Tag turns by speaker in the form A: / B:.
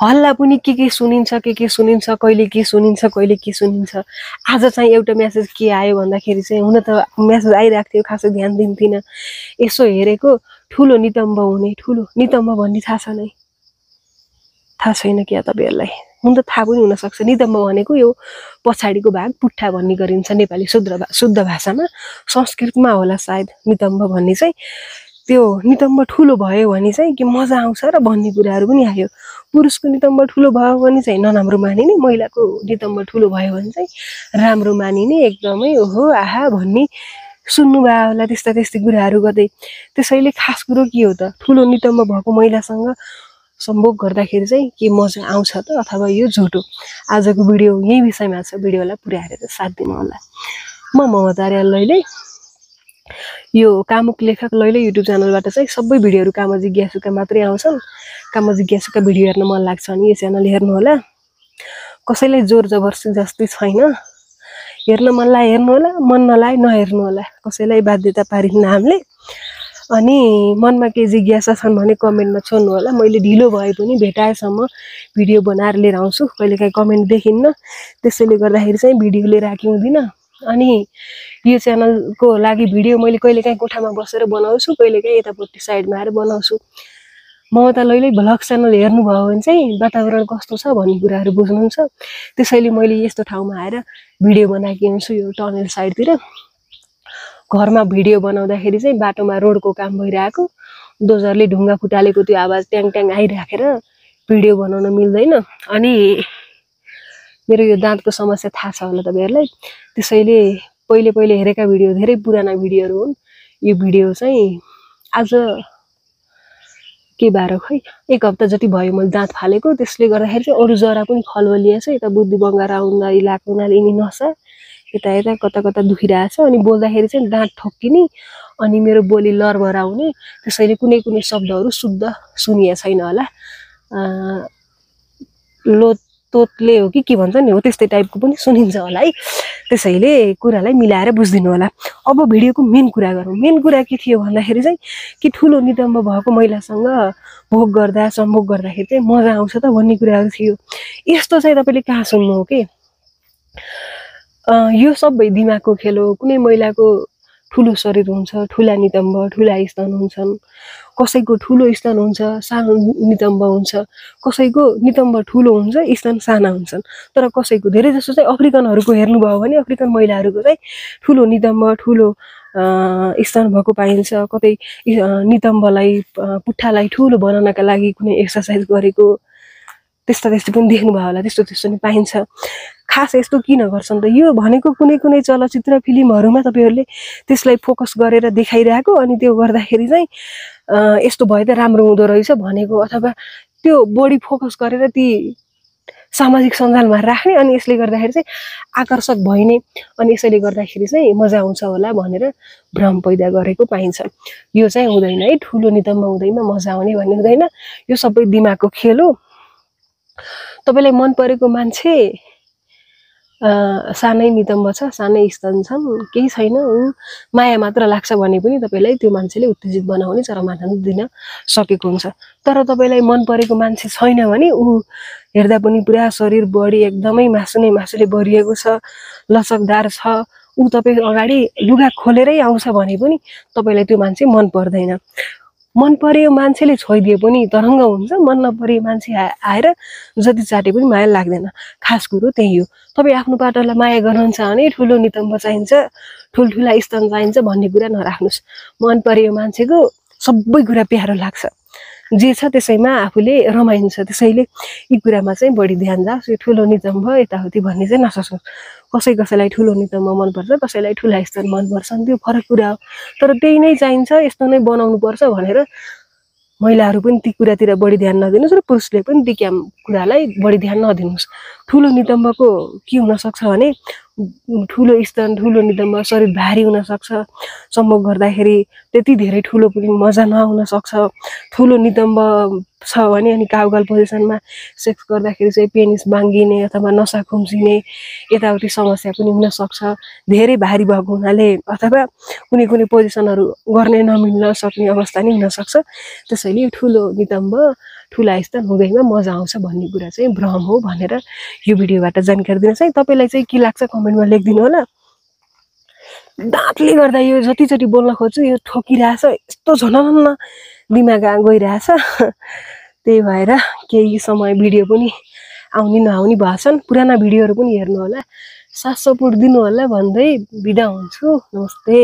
A: हल्ला पनि के सुनिन्छ कहिले के सुनिन्छ कहिले के सुनिन्छ। आज चाहिँ एउटा मेसेज के आयो भन्दाखेरि चाहिँ हुन त मेसेज आइरहेको थियो, खासै ध्यान दिन्थिनँ। यसो हेरेको ठुलो नितम्ब हुने, ठुलो नितम्ब भन्ने थाहा छ नै? थाहा छैन क्या तपाईँहरूलाई? हुन त थाहा पनि हुनसक्छ। नितम्ब भनेको यो पछाडिको भाग पुट्ठा भन्ने गरिन्छ नेपाली शुद्ध भाषामा। संस्कृतमा होला सायद नितम्ब भन्ने चाहिँ। त्यो नितम्ब ठुलो भयो भने चाहिँ के मजा आउँछ र भन्ने कुराहरू पनि आयो। पुरुषको नितम्ब ठुलो भयो भने चाहिँ नराम्रो मानिने, महिलाको नितम्ब ठुलो भयो भने चाहिँ राम्रो मानिने, एकदमै ओहो आहा भन्ने सुन्नुभयो होला त्यस्ता कुराहरू गर्दै। त्यसैले खास कुरो के हो त, ठुलो नितम्ब भएको महिलासँग सम्भोग गर्दाखेरि चाहिँ के मजा आउँछ त अथवा यो झुटो? आजको भिडियो यही विषयमा छ। भिडियोलाई पुरै हेरेर साथ दिनु होला। म ममता आर्याल लैले, यो कामुक लेखक लैले युट्युब च्यानलबाट चाहिँ सबै भिडियोहरू काम जिज्ञासुका मात्रै आउँछन्। काम जिज्ञासुका भिडियो हेर्न मन लाग्छ भने यो च्यानल हेर्नु होला। कसैलाई जोर जबरजस्ती जस्तै छैन। हेर्न मन लागे हेर्नु होला, मन नलागे नहेर्नु होला। कसैलाई बाध्यता पारिन्न हामीले। अनि मनमा केही जिज्ञासा छन् भने कमेन्टमा छोड्नु होला। मैले ढिलो भए पनि भेटाएसम्म भिडियो बनाएर लिएर आउँछु। कहिलेकाहीँ कमेन्ट देखिन्न, त्यसैले गर्दाखेरि चाहिँ भिडियो लिएर आएकी हुँदिनँ। अनि यो च्यानलको लागि भिडियो मैले कहिलेकाहीँ कोठामा बसेर बनाउँछु, कहिलेकाहीँ यतापट्टि साइडमा आएर बनाउँछु। ममता लैले भ्लग च्यानल हेर्नुभयो भने चाहिँ वातावरण कस्तो छ भन्ने कुराहरू बुझ्नुहुन्छ। त्यसैले मैले यस्तो ठाउँमा आएर भिडियो बनाएकी हुन्छु, यो टनल साइडतिर। घरमा भिडियो बनाउँदाखेरि चाहिँ बाटोमा रोडको काम भइरहेको, डोजरले ढुङ्गा फुटालेको त्यो आवाज ट्याङ ट्याङ आइराखेर भिडियो बनाउन मिल्दैन। अनि मेरो यो दाँतको समस्या थाहा छ होला तपाईँहरूलाई। त्यसैले पहिले हेरेका भिडियो धेरै पुराना भिडियोहरू हुन्। यो भिडियो चाहिँ आज के बार खै 1 हप्ता जति भयो मैले दाँत फालेको। त्यसले गर्दाखेरि चाहिँ अरू जरा पनि खलबलिया छ। यता बुद्धि बङ्गार आउँदा इलाको हुनाले यिनी नसा यता कता दुखिरहेछ। अनि बोल्दाखेरि चाहिँ दाँत ठोक्किने, अनि मेरो बोली लरबर आउने। त्यसैले कुनै शब्दहरू शुद्ध सुनिए छैन होला। लोतोतले हो कि के भन्छ नि, हो त्यस्तै टाइपको पनि सुनिन्छ होला है। त्यसैले कुरालाई मिलाएर बुझिदिनु होला। अब भिडियोको मेन कुरा गरौँ। मेन कुरा के थियो भन्दाखेरि चाहिँ कि ठुलो नितम्ब भएको महिलासँग भोग गर्दा सम्भोग गर्दाखेरि चाहिँ मजा आउँछ त भन्ने कुराहरू थियो। यस्तो चाहिँ तपाईँले कहाँ सुन्नु हो कि? यो सबै दिमागको खेल हो। कुनै महिलाको ठुलो शरीर हुन्छ, ठुला नितम्ब, ठुला स्तन हुन्छन्। कसैको ठुलो स्तन हुन्छ, सानो नितम्ब हुन्छ। कसैको नितम्ब ठुलो हुन्छ, स्तन साना हुन्छन्। तर कसैको, धेरै जसो चाहिँ अफ्रिकनहरूको हेर्नुभयो भने अफ्रिकन महिलाहरूको चाहिँ ठुलो नितम्ब, ठुलो स्तन भएको पाइन्छ। कतै नितम्बलाई, पुट्ठालाई ठुलो बनाउनका लागि कुनै एक्सर्साइज गरेको त्यस्तो पनि देख्नुभयो होला। त्यस्तो नि पाइन्छ। खास यस्तो किन गर्छन् त? यो भनेको कुनै चलचित्र फिल्महरूमा तपाईँहरूले त्यसलाई फोकस गरेर देखाइरहेको, अनि त्यो गर्दाखेरि चाहिँ यस्तो भए त राम्रो हुँदो रहेछ भनेको, अथवा त्यो बढी फोकस गरेर ती सामाजिक सञ्जालमा राख्ने, अनि यसले गर्दाखेरि चाहिँ आकर्षक भइने, अनि यसैले गर्दाखेरि चाहिँ मजा आउँछ होला भनेर भ्रम पैदा गरेको पाइन्छ। यो चाहिँ हुँदैन है। ठुलो नितम्ब हुँदैमा मजा आउने भन्ने हुँदैन। यो सबै दिमागको खेल हो। तपाईँलाई मन परेको मान्छे सानै नितम्ब छ, सानै स्तन छन्, केही छैन, माया मात्र लाग्छ भने पनि तपाईँलाई त्यो मान्छेले उत्तेजित बनाउने, चरमानन्द दिन सकेको हुन्छ। तर तपाईँलाई मन परेको मान्छे छैन भने ऊ हेर्दा पनि पुरा शरीर बढी एकदमै मासुले भरिएको छ, लचकदार छ, ऊ तपाईँ अगाडि लुगा खोलेरै आउँछ भने पनि तपाईँलाई त्यो मान्छे मन पर्दैन। मन परेको मान्छेले छोइदिए पनि तरङ्ग हुन्छ। मन नपरेको मान्छे आएर जति चाटे पनि माया लाग्दैन। खास कुरो त्यही हो। तपाईँ आफ्नो पार्टनरलाई माया गर्नुहुन्छ भने ठुलो नितम्ब चाहिन्छ, ठुल्ठुला स्तन चाहिन्छ भन्ने कुरा नराख्नुहोस्। मन परेको मान्छेको सबै कुरा प्यारो लाग्छ, जे छ त्यसैमा आफूले रमाइन्छ। त्यसैले यी कुरामा चाहिँ बढी ध्यान जाओस्। यो ठुलो नितम्ब यताउति भन्ने चाहिँ नसोच्नुहोस्। कसैलाई ठुलो नितम्ब मनपर्छ, कसैलाई ठुला स्तन मनपर्छ, त्यो फरक कुरा हो। तर त्यही नै चाहिन्छ, यस्तो नै बनाउनु पर्छ भनेर महिलाहरू पनि ती कुरातिर बढी ध्यान नदिनुहोस्, र पुरुषले पनि ती कुरालाई बढी ध्यान नदिनुहोस्। ठुलो नितम्बको के हुनसक्छ भने ठुलो स्तन, ठुलो नितम्ब, शरीर भारी हुनसक्छ। सम्भोग गर्दाखेरि त्यति धेरै ठुलो पनि मजा नआउन सक्छ। ठुलो नितम्ब छ भने अनि काउगाल पोजिसनमा सेक्स गर्दाखेरि चाहिँ पेनिस बाङ्गिने अथवा नसा खुम्चिने यताउति समस्या पनि हुनसक्छ। धेरै भारी भएको हुनाले अथवा कुनै पोजिसनहरू गर्ने नमिल्न सक्ने अवस्था नै हुनसक्छ। त्यसैले ठुलो नितम्ब ठुला स्तन हुँदैमा मजा आउँछ भन्ने कुरा चाहिँ भ्रम हो भनेर यो भिडियोबाट जानकारी दिन चाहिँ तपाईँलाई चाहिँ के लाग्छ कमेन्टमा लेखिदिनु होला। दाँतले गर्दा यो जतिचोटि बोल्न खोज्छु यो ठोकिरहेछ, यस्तो झनन्न दिमाग गइरहेछ। त्यही भएर केही समय भिडियो पनि आउने नआउने भएछन्। पुराना भिडियोहरू पनि हेर्नु होला, साथ सपोर्ट दिनु होला भन्दै बिदा हुन्छु। नमस्ते।